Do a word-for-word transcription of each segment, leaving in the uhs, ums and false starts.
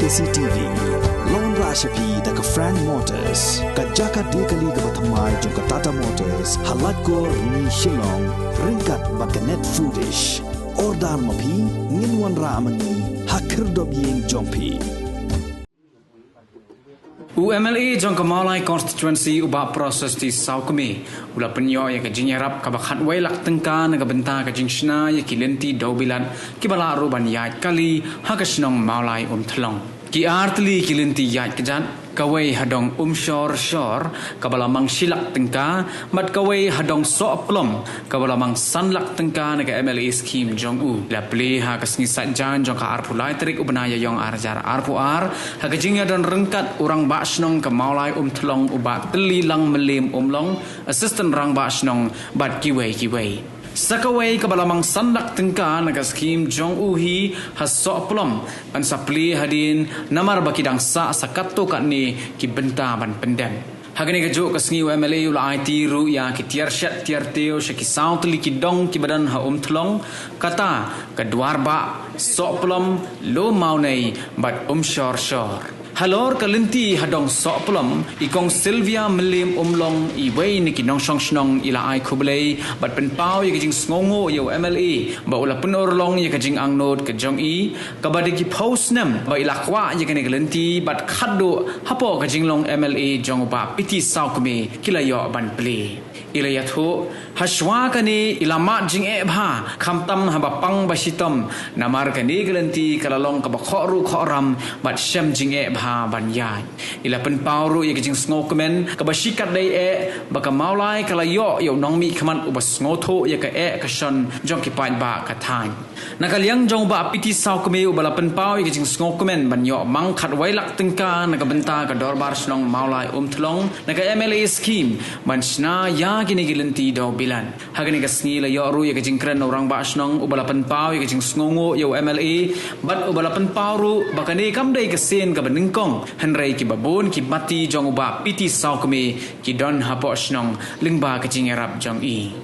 C T V. Long ra sha phi da ka Frank Motors, ka jaka de kali kaba thymmai jong ka Tata Motors, ha Laitkor, Ni Shillong, ryngkat bad ka Net Foodish. Order ma phi, ngin wanrah ma ngi ha khyrdop ïing jong phi. U M L A jong ka Mawlai Constituency, u Bah Prasasti Sawkmie, u la pynïoh ïa ka jingïarap kaba khatwei lak tyngka na ka bynta ka jingshna ïa ki lynti dewbilat kiba lah ruh ban ïaid kali ha ka shnong Mawlai Umthlong. Ki ar tylli ki lynti ïaid kjat, kawei ha dong Umshor Shor kaba la mang shi lak tyngka, bad kawei ha dong Sohplom kaba la mang san lak tyngka na ka M L A scheme jong u. La plie ha ka sngi Saitjaiñ jong ka arphew lai tarik u bnai Ïaiong ar hajar arphew ar, ha ka jingïadon ryngkat u Rangbah Shnong ka Mawlai Umthlong u Bah Tylli Lang Myliem Umlong, Assistant Rangbah Shnong, bad kiwei kiwei. Sa kawei kaba la mang san lak tyngka na ka scheme jong u hi ha Sohplom, yn sa plie hadien namar ba ki dang sah sa katto katne ki bynta ban pyndep. Ha kane kajuh ka sngi u M L A u la aiti ruh ïa ki tiar shet tiar tiew sha ki saw tylli ki dong kiba don ha Umthlong, kata ka Dwarbah, Sohplom, Lum Mawnei bad Umshor Shor. Halor ka lynti ha dong Sohplom, i Kong Sylvia Myliem Umlong, iwei na ki nongshong shnong, i la ai khublei bad pynpaw ïa ka jingsngewnguh ïa u M L A ba u la pynurlong ïa ka jingangnud ka jong i, kaba da ki phew snem ba i la kwah ïa kane ka lynti, bad khatduh hapoh ka jinglong M L A jong u Bah P T Sawkmie ki la ïoh ban plie. I la ïathuh, hashwa kane i la mad jingeh bha, khamtam haba pang ba shitom, namar kane ka lynti ka la long kaba khohruh khohram bad shem jingeh bha ban ïaid. I la pynpaw ruh ïa ka jingsngewkmen kaba shikatdei dei eh ba ka Mawlai ka la ïoh ïa u nongmihkhmat uba sngewthuh ïa ka eh ka shon jong ki paidbah ka thaiñ. Na ka liang jong u Bah P T Sawkmie uba la pynpaw ïa ka jingsngewkmen ban ïoh mang khatwei lak tyngka na ka bynta ka Dorbar Shnong Mawlai Umthlong na ka M L A scheme ban shna ïa kine ki lynti dewbilat. Ha kane ka sngi la ïoh ruh ïa ka jingkren na u Rangbah Shnong uba la pynpaw ïa ka jingsngewnguh ïa u M L A, bad uba la pynpaw ruh ba kane kam dei ka sien kaba nyngkong, hynrei kiba bun ki matti jong u Bah P T Sawkmie ki don hapoh shnong lyngba ka jingïarap jong i.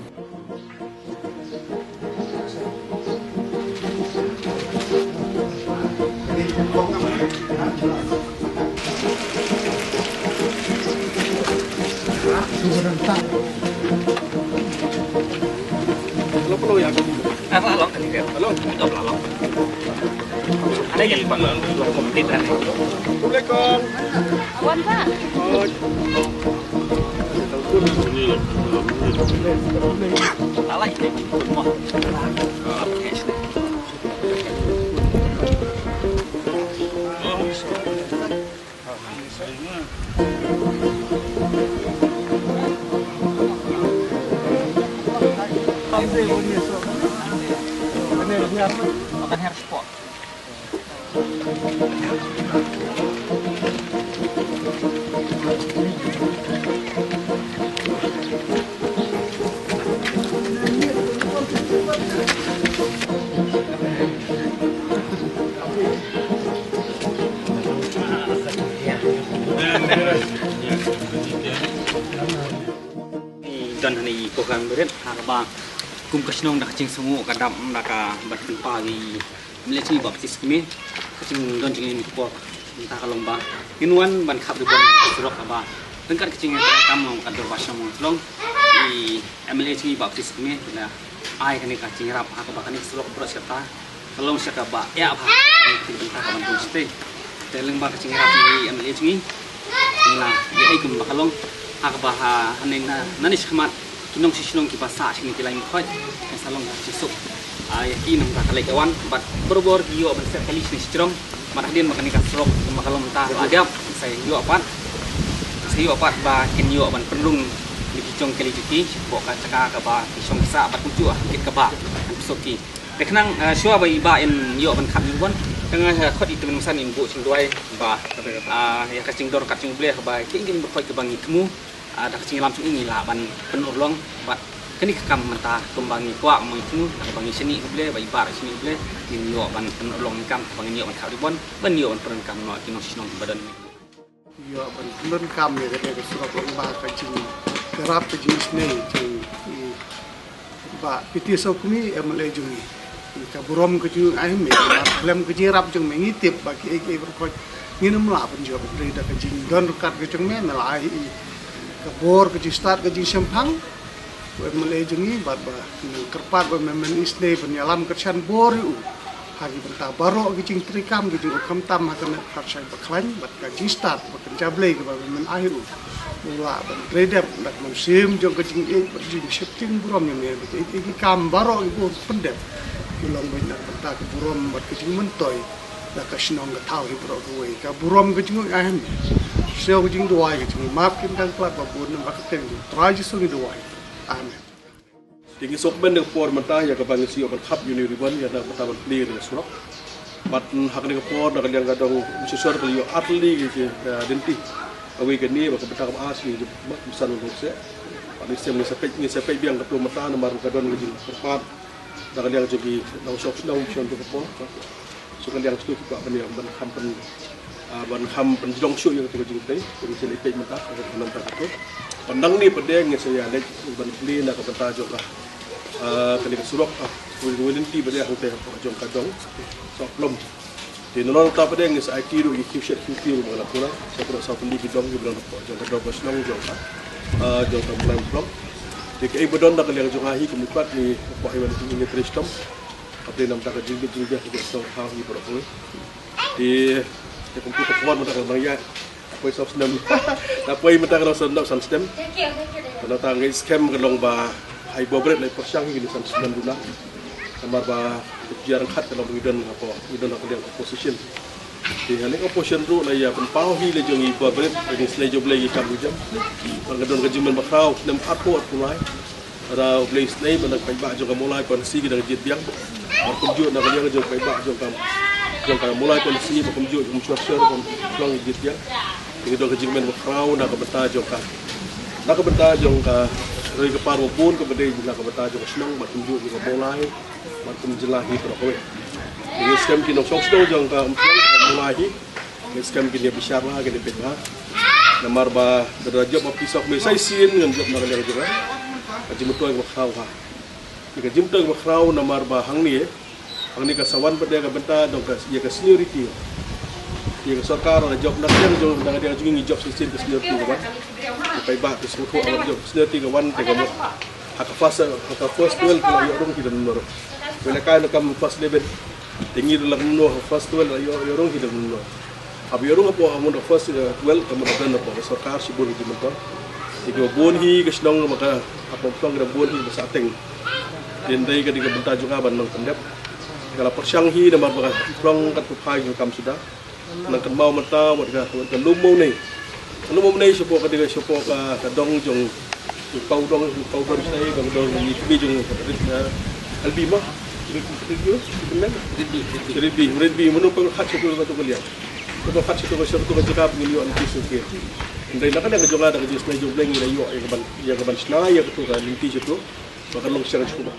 Wan, Pak. Don hangne i program bret ha kaba kum ka shnong da ka jingsngewnguh ka dap da ka ban pynpaw ïa i M L A jong ngi Bah P T Sawkmie, ka jingdon jong ngi mynta ka por mynta ka long ba ngin wan ban khap ribbon ka surok kaba ryngkat ka jingïatrei kam long ka Dorbar Shnong Umthlong. I M L A jong ngi Bah P T Sawkmie la ai kane ka jingïarap ha kaba kane ka surok baroh shi katta ka long sha kaba ïa bha kane ka bynta ka ban bun shatei. Te lyngba ka jingïarap jong i M L A jong ngi, ngi la ïa ai kumba ka long ha kaba ha hangne na, nangne shakhmat ki nongshong shnong kiba sah sha kine ki lai mukhoit kan sa long ka jingsuk ïa ki nongta ka leit ka wan bad barabor ki ïoh ban set kali sha kine shajrong. Bad hadien ba kane ka surok kumba ka long mynta la dep, sa ïoh pat, sa ïoh pat ba kin ïoh ban pynrung ïa ki jong kali jong ki shapoh ka jaka kaba ki shong ki sah bad kumjuh ha kit kaba kan pynshuk ki. Te khnang, eh, shuwa ba i Bah in ïoh ban khap ribbon, te nga, eh, khot i tymmen basan in buh jingduwai ba, ah, ïa ka jingdon kat jong U Blei ba ki, ki jingbakhot kiba ngi thmu, ah, da ka jingïalam jong i ngi lah ban pynurlong bad kane ka kam mynta kumba ngi kwah ba ngi thmu, da kaba ngi shaniah U Blei, ba i Bah shaniah U Blei, ngin ïoh ban pynurlong ïa ka kam, ba ngin ïoh ban khap ribbon, ban ïoh ban pyndonkam noh ki nongshong shnong kiba don. Ïoh ban pyndonkam ïa kane ka surok lyngba ka jingïarap ka jingisynei jong i Bah P T Sawkmie M L A jong ngi. Ka burom ka jong u ai me, khlem ka jingïarap jong me ngi tip ba ki ei ki ei baroh khoit ngin ym lah ban jop. Hynrei da ka jingdon ryngkat ka jong me, me la ai ka bor, ka jingstad, ka jingshemphang. Ko MLA jong ngi bad ba ngi kyrpad ba me men isynei ban ïalam kyrshan bor ïa u ha ki bynta baroh ki jingtrei kam, ki jingkhamtam ha ka met pharshai bakhlaiñ bad ka jingstad ba kynja Blei kaba me men ai ïa u. U lah ban trei dep da ka mynsiem jong ka jingïeit bad jingsheptieng burom ïa me, ba ki ei ki ei ki kam baroh ki bun pyndep ki long beit na ka bynta ka burom bad ka jingmyntoi da ka shnong ka thaw hi baroh kawei. Ka burom ka jong u ai me, sngewbha ka jingduwai ka jingmap, kin dang khlad ba bun, namar ba ka kyrteng jong u Trai Jisu ngi duwai. Amen. Te ngi sngewkmen ha kane ka por mynta ïa kaba ngin sa ïoh ban khap ïa une u ribbon ïa na ka bynta ban plie ïa kane ka surok. Bad ha kane ka por na ka liang ka dong Mr Sir ka la ïoh ar tylli ki, ki, eh, lynti. Kawei kane ba ka bynta kaba ar shi ngi jop mat, bad ngin sa peit, ngin sa peit biang katto mynta namar ka don ka jingkyrpad na ka liang jong ki nongshong shnong sha kane ka por. Shu ka liang shu ki kwah ban ïa ban kham pyn, ah, ban kham pynjrong shuh ïa kata ka jingtei, ka jingtei peit mynta ka, ka, ka nang ta ka tu. Ban nangne pat de ngin sa ïa leit ban plie na ka bynta jong ka, ah, kane ka surok, ah, wei, wei lynti pat de hangtei hapoh jong ka dong Sohplom. Te nalor ta pat de ngin sa aiti ruh ïa ki shet ki tir ruh ba nga la pura, sa pura sa pynlong ki dong ki ba don hapoh jong ka dong ka shnong jong ka, ah, jong ka Mawlai Mawplong. Te kaei ba don na ka liang jong nga hi kum u pat ngi hapoh hi ban ngi trei shitom. Ka plie na ka bynta ka jingbit jingbia ka jingstad ha ngi baroh kawei. Te, te kumta ka khubor mynta ka la nang ïaid. Poi saw snem. Te poi mynta ka la san, san snem. Mynta ka ngi skhem ka long ba ai bor bret la pyrshang hi kine san snem duna. Namar ba ka jia ryngkat ka long ba ngi don hapoh, ngi don ha ka liang opposition. Te ha liang opposition ruh la ïa pynpaw hi la jong i bor bret, la jong i snem jong Blei i kam i jam. Ba ka don ka jingmen bakhraw snem arphew arphew lai. Lada U Blei snem ba na ka paidbah jong ka Mawlai Constituency ki dang jied biang. Bad kumjuh na ka liang jong ka paidbah jong ka, jong ka Mawlai Constituency, bad kumjuh jong ka Umswasher, bad kumjuh jied biang. Ngi don ka jingmen bakhraw na ka bynta jong ka, na ka bynta jong ka ri ka par ba bun kaba dei na ka bynta jong ka shnong, bad kumjuh jong ka Mawlai, bad kum jylla hi baroh kawei. Ngi skhem ki nongshong shnong jong ka Umswasher, ka Mawlai hi. Ngi skhem kin ïa bishar bha, kin ïa peit bha. Namar ba lada jop ma pisa me sa shisien ngan jop na ka liang jong nga. Ka jingmyntoi kaba khraw ha. Ka jingmyntoi kaba khraw namar ba hangne, hangne ka sa wan pat de ka bynta jong ka, ïa ka seniority. Ïa ka sorkar la jop na ka liang jong, na ka liang jong ngi jop shisien ka seniority ka wan. Ka paidbah ka sngewthuh ba jop seniority ka wan te ka mut. Ha ka first, ha ka first twelve la ïoh rung hi da mynno ruh. Wei la kai na kam first eleven. Te ngi ruh la kumno ha first twelve la ïoh, ïoh rung hi da mynno. Haba ïoh rung hapoh, ha mon da first, eh, twelve ka mut da don hapoh ka sorkar shibun ki jingmyntoi. Te kiba bun hi ka shnong ma ka, hapoh shnong kiba bun hi ba sah teng. Te hynrei ka dei ka bynta jong nga ban nang pyndep. Ka la pyrshang hi namar ba ka shnong kat tu phai ka kam suda. Nang kynmaw mynta wat ka, wat ka lum Mawlai. Ka lum Mawlai shapoh ka dei ka shapoh ka, ka dong jong u Paw Dong, u Paw Dong Sai, dong dong ni kmi jong ka rit na Albi ma. Rit, rit, rit, rit, rit, rit, rit, mano pa khat shapoh ka tu ka liang. Ka khat shapoh ka shapoh ka jaka ngi ïoh ni ki sukir. Ndai na ka dang jong nga da ka jisnai jong Blei ngi la ïoh ïa ka ban, ïa ka ban shna ïa ka tu ka lynti shapoh. Ba kan long sha ka jingkhublei.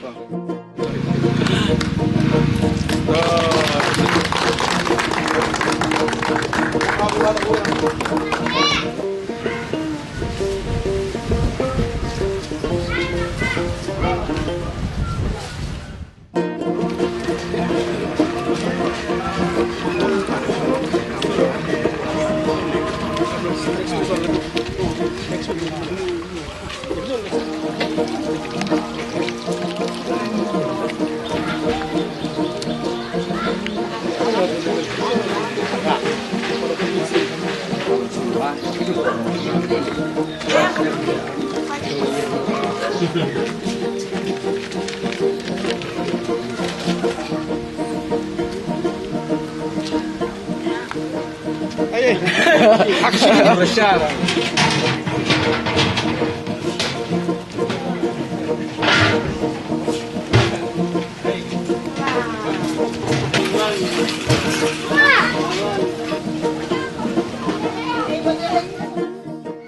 Action!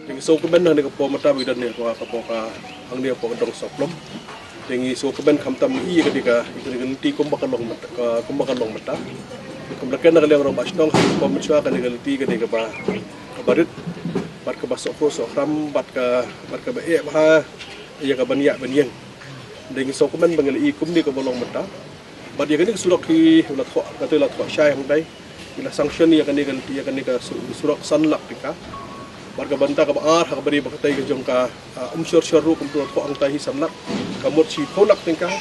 Te ngi sngewkmen hangne ka por mynta ba ngi don hangne ka por ka hangne ka por ka dong Sohplom. Te ngi sngewkmen khamtam ïa kane ka, ïa kane ka lynti kumba ka long mynta, ka, kumba ka long mynta. Kumba la kren na ka liang rangbah shnong ha ka por mynshuwa, kane ka lynti ka dei kaba, kaba rit bad kaba sohkor sohkram bad ka, bad kaba eh bha ïa ka ban ïaid ban ïeng. Te ngi sngewkmen ba ngi la i kumne kaba long mynta. Bad ïa kane ka surok hi la thoh, kata la thoh shai hangtai. Ki la sanction ïa kane ka, ïa kane ka su-, surok san lak tyngka. Bad ka bynta kaba ar ha kaba dei ba katei ka jong ka, ah, Umshyrshar ruh kumta la thoh hangtai hi san lak. Ka mut shiphew lak tyngka.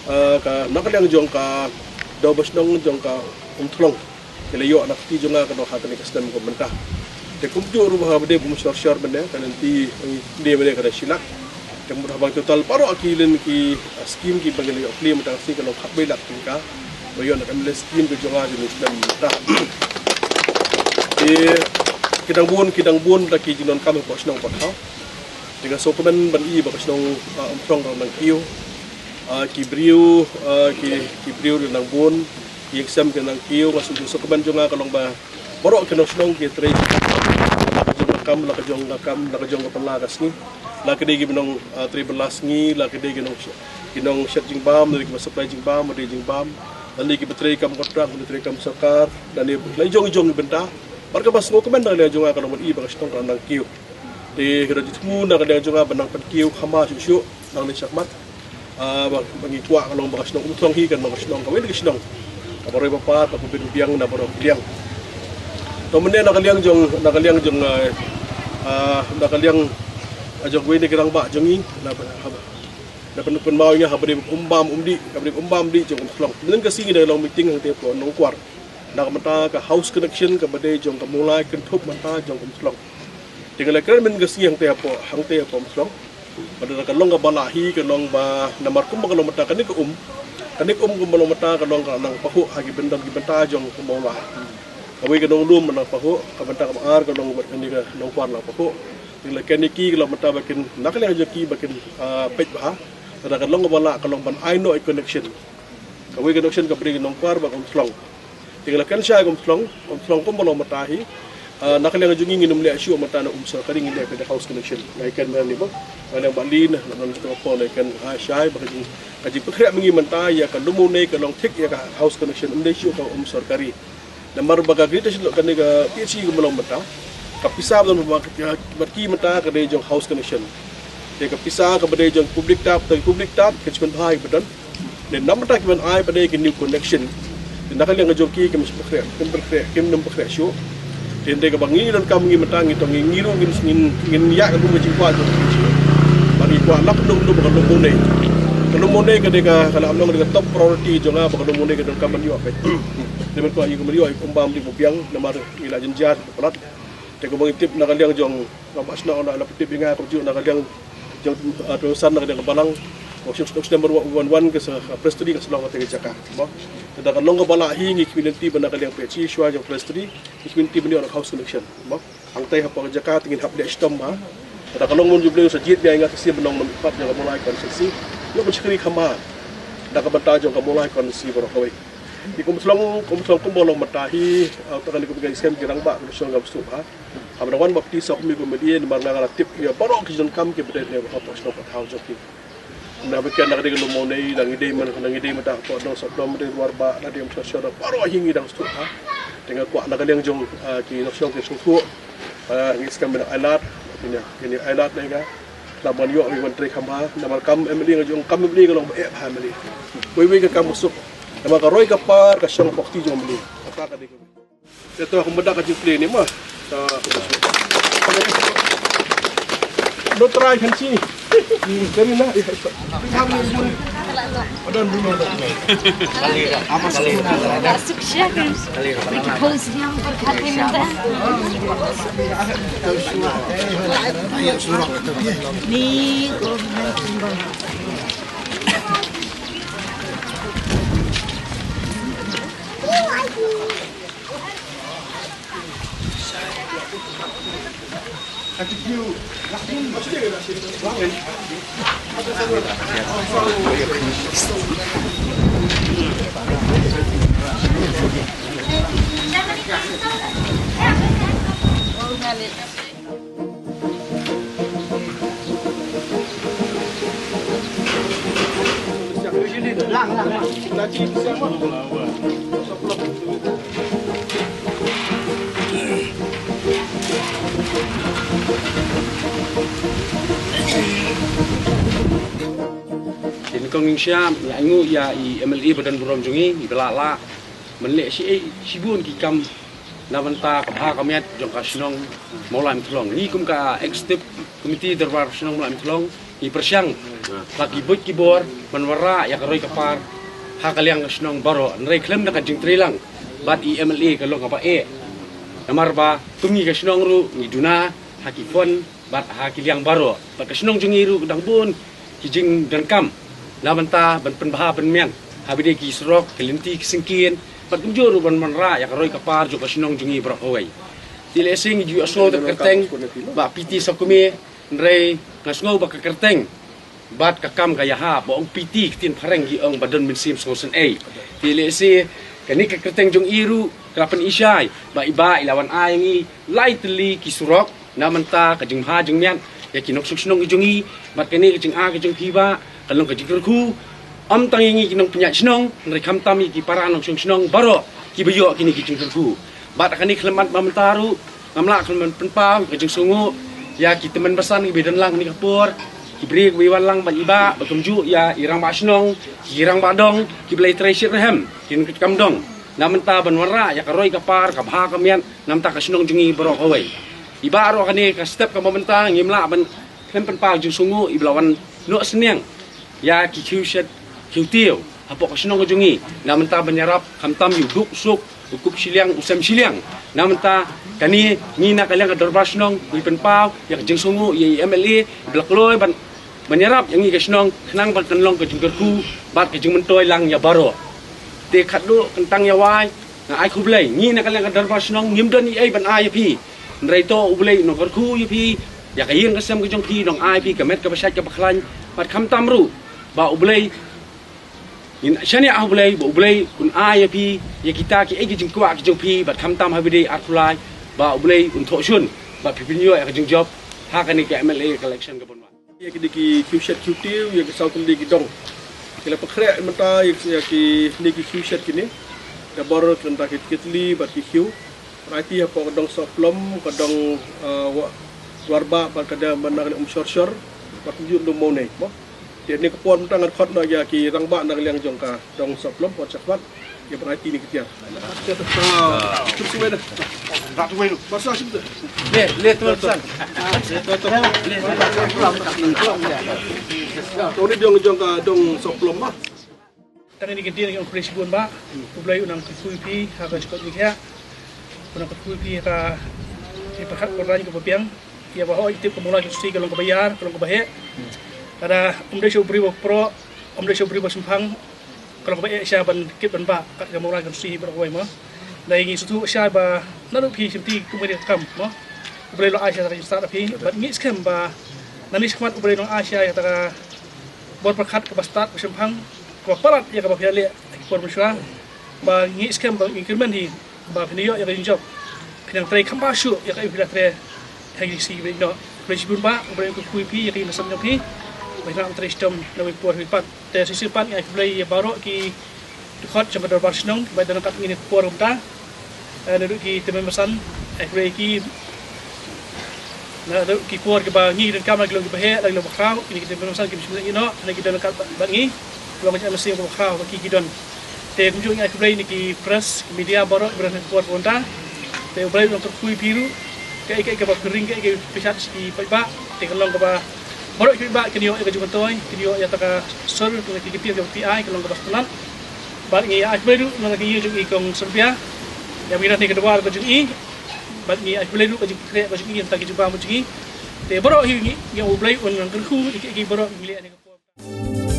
Ah, ka na ka liang jong ka dewbashnong jong ka Umthlong. Ki la ïoh na ka kti jong nga ka dei ha kane ka snem ka mynta. Te kumjuh ruh ha ba dei Umshyrshar mynne ka lynti, dei mynne ka dei shi lak. Te mut haba ngi total baroh ki lynti ki, ah, skim kiba ngi la ïoh plie mynta ka sngi ka long khatwei lak tyngka. Ba ïoh na ka M L A skim ka jong nga jong ngi snem mynta. Te ki dang bun, ki dang bun da ki jingdonkam hapoh shnong hapoh thaw. Te nga sngewkmen ban i ba ka shnong, ah, Umthlong ka nang kiew. Ah, ki briew, ah, ki, ki briew ki nang bun. Ki ïing sem ki nang kiew, nga sngewkmen jong nga ka long ba baroh ki nong shnong ki trei la ka jong ka kam, la ka jong ka kam, la ka jong ka pynla ka sngi. La ka dei ki nong, ah, trei pynla sngi, la ka dei ki nong sh-, ki nong shet jingbam, la ki ba supply jingbam, ba dei jingbam. La ki ba trei kam kontrak, ba trei kam sorkar, la ki la jong jong ki bynta. Bad kaba sngewkmen na ka liang jong nga ka long ban i ba ka shnong ka nang kiew. Te ki da jingthmu na ka liang jong nga ba nang pynkiew kham shuh shuh nangne shakhmat. Ah, ba, ba ngi kwah ka long ba ka shnong Umthlong hi kan long ka shnong kawei na ki shnong kaba roi ba par, kaba bit biang na baroh ki liang. To mynne na ka liang jong, na ka liang jong, ah, ah, na ka liang, ah, jong kawei na ki rangbah jong ngi, na, na, na pyn-, pynmaw ïa nga ha ba dei um bam um dih, ha ba dei um bam um dih jong Umthlong. Mynne ka sngi ngi da long meeting hangtei hapoh Nongkwar. Na ka bynta ka house connection kaba dei jong ka Mawlai kynthup mynta jong Umthlong. Te nga la kren mynne ka sngi hangtei hapoh, hangtei hapoh Umthlong. Bad ka long kaba lah hi ka long ba namar kumba ka long mynta kane ka um. Kane ka um kumba long mynta ka long ka nang pahuh ha ki bynta, ki bynta jong ka Mawlai. Kawei ka nonglum nang pahuh, ka bynta kaba ar ka long bad kane ka Nongkwar nang pahuh. Te nga la kren ïa ki ka long mynta ba kin na ka liang jong ki ba kin, ah, peit bha. Te ka long kaba lah ka long ban ai noh ïa connection. Kawei ka connection kaba dei Nongkwar bad Umthlong. Te nga la kren shai Umthlong, Umthlong kumba long mynta hi. Ah, na ka liang jong ngi ngim leh shuh mynta na um sorkari, ngi leh ka house connection. Nga ïa kren mynne ba nga la ba lin na, na, na, na, na, ïa kren, ah, shai ba ka jing, ka jingpynkhreh ma ngi mynta ïa ka lum Mawnei ka long thik ïa ka house connection, ym dei shuh ka um sorkari. Namar ba ka Greater Shillong, kane ka P H E kaba long mynta, ka pisa ba don bad ki mynta ka dei jong house connection. Te ka pisa kaba dei jong public tap, te public tap ka jingpynbha ïa ba don. Te namar ta ki ban ai ba dei ki new connection. Te na ka liang ka jong ki kim shym pynkhreh, kim pynkhreh, kim nym pynkhreh shuh. Te hynrei kaba ngi donkam ngi mynta ngi to ngi, ngi ruh ngin, ngin, ngin ïa ka lum ka jingkwah jong ki. Ba ngi kwah lap lum lum ka lum Mawnei. Ka lum Mawnei ka dei ka, ka la long ka dei ka top priority jong nga ba ka lum Mawnei ka donkam ban ïoh ka. Te ban kwah ïa ka ban ïoh ïa ka um bam dih ba biang namar ngi la jynjar palat. Te kumba ngi tip na ka liang jong ka ba shnong na la tip ïa nga kumjuh na ka liang jong, ah, Tuan San na ka liang ka balang. Ba shnong shnong shnong ba wan wan ka sa, ah, press study ka sa long ka te ka jaka. Mo. Te da ka long kaba lah hi ngi khmih lynti ba na ka liang P H E shuwa jong press study ngi khmih lynti ban ïoh na house connection. Mo. Hangtei hapoh ka jaka te ngin hap leh shitom ha. Te da ka long mon jubleu sa jied ïa nga ka sim nong nong pat jong ka Mawlai constituency. Ïoh ban shakri kham ha. Da ka bynta jong ka Mawlai constituency baroh kawei. Ki kum shlong, kum shlong kumba long mynta hi, ah, ta kane kum ka ïing sem ki rangbah, kum shlong ka bsuk ha. Haba dang wan baptis ha kum ki kum ïa, namar nga nga la tip ïa baroh ki jingkam ki ba dei ne ba hapoh shnong hapoh thaw jong ki. Na ba ken na ka dei ka lum Mawnei, na ngi dei man, na ngi dei mynta hapoh dong sop dom dei Rwar Bah, na dei mynta sha baroh hi ngi dang suk ha. Te nga kwah na ka liang jong, ah, ki nong shnong ki sngewthuh. Ah, ngi skhem ban ailad, kine, kine ailad ne nga. Lah ban ïoh ïa ban trei kham bha, namar kam M L A nga jong kam M L A ka long ba eh bha M L A. Wei wei ka kam ka suk. Namar ka roi ka par ka shong hapoh kti jong M L A. Kata ka dei ka. Te to kumba da ka jingplie ni ma. Ta kumba suk. No try kan si. Dari na. Ngi sha ngi ainguh ïa i M L A ba don burom jong ngi, i ba lah lah ban leh shi ei shibun ki kam na bynta ka bha ka miat jong ka shnong Mawlai Mthlong. Ngi kum ka executive committee dorbar shnong Mawlai Mthlong ngi pyrshang la ki buit ki bor ban wanrah ïa ka roi ka par ha ka liang ka shnong baroh, hynrei khlem da ka jingtreilang bad i M L A ka long kaba eh. Namar ba kum ngi ka shnong ruh ngi duna ha ki fund bad ha ki liang baroh. Bad ka shnong jong ngi ruh ka dang bun ki jingdonkam na bynta ban pynbha pynmiat, haba dei ki surok, ki lynti, ki syngkien, bad kumjuh ruh ban wanrah ïa ka roi ka par jong ka shnong jong ngi baroh kawei. Te lehse ngi ju ïohsngew da ka kyrteng Bah P T Sawkmie, hynrei nga sngew ba ka kyrteng bad ka kam ka ïahap ba ong P T, ktien phareng ki ong ba don mynsiem sngewsynei. Te lehse kane ka kyrteng jong i ruh ka la pyni shai ba i Bah i la wan ai ïa ngi lai tylli ki surok na bynta ka jingbha jingmiat ïa ki nongshong shnong ki jong ngi. Bad kane ka jingai ka jong phi Bah ka long ka jingkyrkhu, ym tang ïa ngi ki nongpynïaid shnong, hynrei khamtam ïa ki para nongshong shnong baroh kiba ïoh kine ki jingkyrkhu. Bad kane khlem mat ba mynta ruh ngam lah khlem pynpaw ka jingsngewnguh ïa ki tymmen basan kiba don lang kane ka por, ki briew kiba wan lang bad i Bah, bad kumjuh ïa i rangbah shnong, ki rangbah dong kiba la trei shitrhem, ki nongtreikam dong na bynta ban wanrah ïa ka roi ka par, ka bha ka miat na bynta ka shnong jong ngi baroh kawei. I Bah ruh kane ka step kaba mynta ngim lah ban khlem pynpaw jingsngewnguh i ba la wan noh synñiang ïa ki khiew shet khiew tiew hapoh ka shnong ka jong ngi na bynta ban ïarap khamtam ïa u duk u suk, u kup shiliang, u sem shiliang. Na bynta kane ngi na ka liang ka dorbar shnong ngi pynpaw ïa ka jingsngewnguh ïa i M L A ba la kloi ban, ban ïarap ïa ngi ka shnong khnang ba kan long ka jingkyrkhu bad ka jingmyntoi lang ïa baroh. Te khatduh kyntang ïa wai nga ai khublei, ngi na ka liang ka dorbar shnong ngim don ei ei ban ai ïa phi. Hynrei to U Blei un nang kyrkhu ïa phi, ïa ka ïing ka sem ka jong phi, un nang ai phi ka met kaba shait kaba khlaiñ, bad khamtam ruh ba U Blei, ngin shaniah ha U Blei ba U Blei un ai ïa phi ïa kita kiei ki jingkwah ki jong phi, bad khamtam haba dei arphew lai ba U Blei un thoh shun bad phi phin ïoh ïa ka jingjop ha kane ka M L A ka election ka ban wan. Ïa kine ki khiew shet khiew tiew, ïa ki saw tylli ki dong. Ki la pynkhreh mynta ïa ki, ïa kine ki khiew shet kine. Da bor kynta ki, ki tylli bad ki khiew. Bad aiti hapoh ka dong Sohplom, ka dong, eh, Wa-, Warbah, bad ka dong mynta ka dong Umshorshor, bad kumjuh dong Mawne, mo. Te kane ka por mynta ngan khot noh ïa ki rangbah na ka liang jong ka dong Sohplom, Port Shakhmat. Ïa ban aiti ïa kine ki tiar. Shuh shuh wei dah. Rat wei lu. Masa shuh dah. Le, le tu san. To ni dong jong ka dong Sohplom bah. Tang ïa kane ka dien ngi ong khublei shibun Bah. U Blei un nang kyrkhu ïa phi ha ka jingkoit jingkhiah. Un nang kyrkhu ïa phi ha ka, ïa pyrkhat pyraiñ kaba biang. Ïa ba hok ïa tip ka Mawlai Constituency ka long kaba ïar, ka long kaba heh. Lada ym dei sha u briew ba proh, ym dei sha u briew ba shemphang, ka long kaba eh sha ban kit ban bah kat ka Mawlai Constituency baroh kawei mo. Dei ngi sngewthuh shai ba naduh phi shim ti kum kane ka kam mo, U Blei u la ai sha ka jingstad ïa phi, bad ngi skhem ba nangne shakhmat U Blei un nang ai sha ïa kata ka bor pyrkhat kaba stad, ba shemphang, kaba palat ïa kaba phi la leh ha ki por mynshuwa. Ba ngi skhem ba ngi kyrmen hi ba phin ïoh ïa ka jingjop, phin nang trei kham bha shuh ïa kaei ba phi la trei ha ki sngi ba ïaid noh. Khublei shibun Bah, U Blei un kyrkhu ïa phi, ïa ka ïing ka sem jong phi, ba phin nang trei shitom na kawei ka por kawei pat. Te shisien pat ngi ai khublei ïa baroh ki dkhot jong ka dorbar shnong ba don ryngkat ngi ha kane ka por mynta. Eh, naduh ki tymmen basan, ai khublei ïa ki, naduh ki por kiba ngi donkam la ki long kiba heh, la ki long bakhraw, kine ki tymmen basan kim shym leh ïa noh, hynrei ki don ryngkat bad, bad ngi. Long ka jingïaid mynsiem kaba khraw ba ki, ki don. Te kumjuh ngi ai khublei ïa ki press, ki media baroh kiba don ha kane ka por kaba mynta. Te U Blei un nang kyrkhu ïa phi ruh, kaei kaei kaba phi ring, kaei kaei phi shad sha ki paidbah, te kan long kaba baroh ki paidbah kin ïoh ïa ka jingmyntoi, kin ïoh ïa kata ka sur na ki kyntien kiba phi ai, kan long kaba sngewtynnat. Bad ngi ai khublei ruh na ka ïing jong i Kong Sarbia, ïa ba ngi don ha kane ka dorbar ka jong i. Bad ngi ai khublei ruh ka jingkhreh ka jong i, na ka bynta ka jingbam ka jong i. Te baroh hi ngi, ngi ong U Blei un nang kyrkhu ïa kiei kiei baroh ngi leh ha kane ka por.